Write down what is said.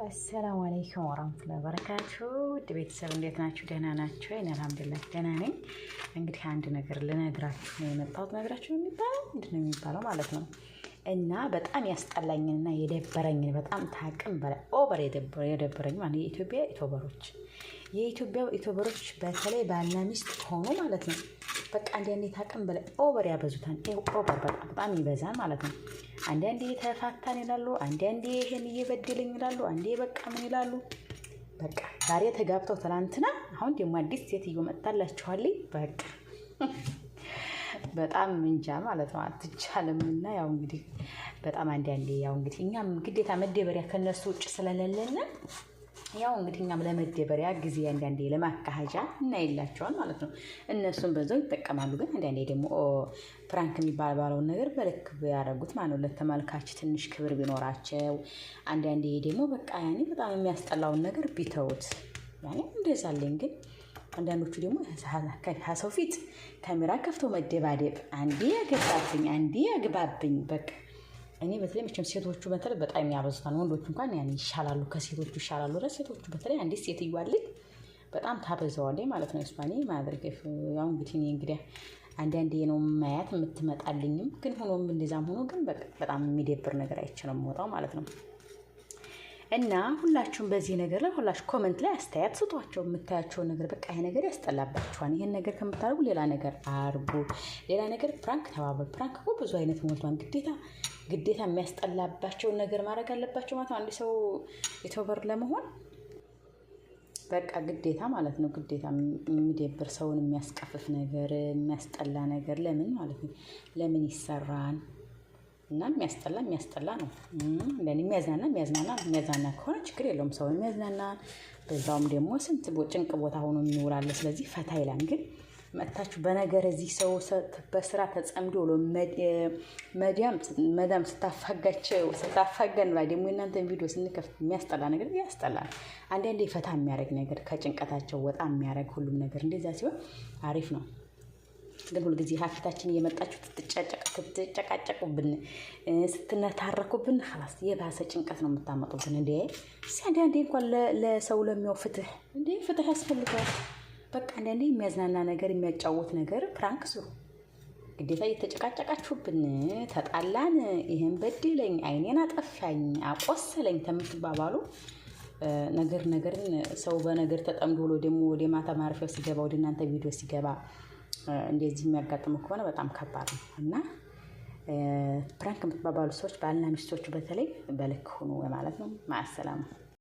السلام عليكم ورحمة الله وبركاته። ውድ ቤተሰብ እንዴት ናችሁ? ደህና ናችሁ? እኔ الحمد لله ደህና ነኝ። እንግዲህ አንድ ነገር ልነግራችሁ ነው የመጣሁት። ነግራችሁ ነው የሚባለው፣ ምንድን ነው የሚባለው ማለት ነው። እና በጣም ያስጠላኝንና የደበረኝን፣ በጣም ታቅም በላይ over የደበረኝ ማለት የኢትዮጵያ YouTuber ኦች በተለይ ባልና ሚስት ሆኑ ማለት ነው። በቃ አንዳንዴ ታቅም በላይ over ያበዙታል። Over በጣም በጣም ይበዛል ማለት ነው። አንዳንዴ ተፋታን ይላሉ፣ አንዳንዴ ይሄን እየበደለኝ ይላሉ፣ አንዴ በቃ ምን ይላሉ። በቃ ዛሬ ተጋብተው ትላንትና፣ አሁን ደግሞ አዲስ ሴትዮ መጣላችኋል። በቃ በጣም እንጃ ማለት ነው፣ አትቻልም። እና ያው እንግዲህ በጣም አንዳንዴ ያው እንግዲህ እኛም ግዴታ መደበሪያ ከነሱ ውጭ ስለሌለን፣ ያው እንግዲህ እኛም ለመደበሪያ ጊዜ አንዳንዴ ለማካሄጃ እናይላቸዋል ማለት ነው። እነሱም በዛው ይጠቀማሉ። ግን አንዳንዴ ደግሞ prank የሚባለውን ነገር በልክ ቢያደርጉት ማለት ነው፣ ለተመልካች ትንሽ ክብር ቢኖራቸው፣ አንዳንዴ ደግሞ በቃ ያኔ በጣም የሚያስጠላውን ነገር ቢተውት ያኔ እንደዛ አለኝ። ግን አንዳንዶቹ ደግሞ ከሰው ፊት ካሜራ ከፍተው መደባደብ፣ አንዴ ያገባብኝ፣ አንዴ ያግባብኝ፣ በቃ እኔ በተለይ መቼም ሴቶቹ በተለይ በጣም ያበዙታል። ወንዶቹ እንኳን ያን ይሻላሉ፣ ከሴቶቹ ይሻላሉ። ሴቶቹ በተለይ አንዲት ሴትዮ አለች፣ በጣም ታበዛዋለች ማለት ነው። እሷ እኔ ማድረግ ያው እንግዲህ እኔ እንግዲህ አንዳንዴ ነው ማያት የምትመጣልኝም፣ ግን ሆኖም እንደዛም ሆኖ ግን በጣም የሚደብር ነገር አይቼ ነው የምወጣው ማለት ነው። እና ሁላችሁም በዚህ ነገር ላይ ሁላችሁ comment ላይ አስተያየት ስጧቸው። የምታያቸውን ነገር በቃ ይሄ ነገር ያስጠላባችኋል፣ ይሄን ነገር ከምታደርጉ ሌላ ነገር አርጉ፣ ሌላ ነገር prank ተባበሉ። Prank እኮ ብዙ አይነት ሞልቷን፣ ግዴታ ግዴታ የሚያስጠላባቸውን ነገር ማድረግ አለባቸው ማለት ነው። አንድ ሰው YouTuber ለመሆን በቃ ግዴታ ማለት ነው። ግዴታ የሚደብር፣ ሰውን የሚያስቀፍፍ ነገር፣ የሚያስጠላ ነገር ለምን ማለት ነው? ለምን ይሰራል? እና የሚያስጠላ የሚያስጠላ ነው። ለኔ የሚያዝናና የሚያዝናና፣ የሚያዝናና ከሆነ ችግር የለውም። ሰውን የሚያዝናና፣ በዛውም ደግሞ ስንት ጭንቅ ቦታ ሆኖ የሚውላለ፣ ስለዚህ ፈታ ይላል። ግን መጥታችሁ በነገር እዚህ ሰው በስራ ተጸምዶ ብሎ መዳም ስታፋጋቸው ስታፋገን ላይ ደግሞ የእናንተን ቪዲዮ ስንከፍት የሚያስጠላ ነገር ያስጠላል። አንዳንዴ ፈታ የሚያደርግ ነገር፣ ከጭንቀታቸው ወጣ የሚያደርግ ሁሉም ነገር እንደዚያ ሲሆን አሪፍ ነው። ግን ሁልጊዜ ሀፊታችን እየመጣችሁ ትጨቃጨቁብን፣ ስትነታረኩብን خلاص የባሰ ጭንቀት ነው የምታመጡብን። እንዴ፣ እስኪ አንዳንዴ እንኳን ለሰው ለሚያው ፍትህ፣ እንዴ፣ ፍትህ ያስፈልገዋል። በቃ አንዳንዴ የሚያዝናና ነገር፣ የሚያጫውት ነገር prank ስሩ። ግዴታ እየተጨቃጨቃችሁብን፣ ተጣላን፣ ይህን በደለኝ፣ አይኔን አጠፋኝ፣ አቆሰለኝ ከምትባባሉ፣ ነገር ነገርን ሰው በነገር ተጠምዶ ብሎ ደግሞ ወደ ማታ ማረፊያው ሲገባ ወደ እናንተ ቪዲዮ ሲገባ እንደዚህ የሚያጋጥመው ከሆነ በጣም ከባድ ነው። እና prank የምትባባሉ ሰዎች፣ ባልና ሚስቶቹ በተለይ በልክ ሁኑ ማለት ነው። مع السلامة።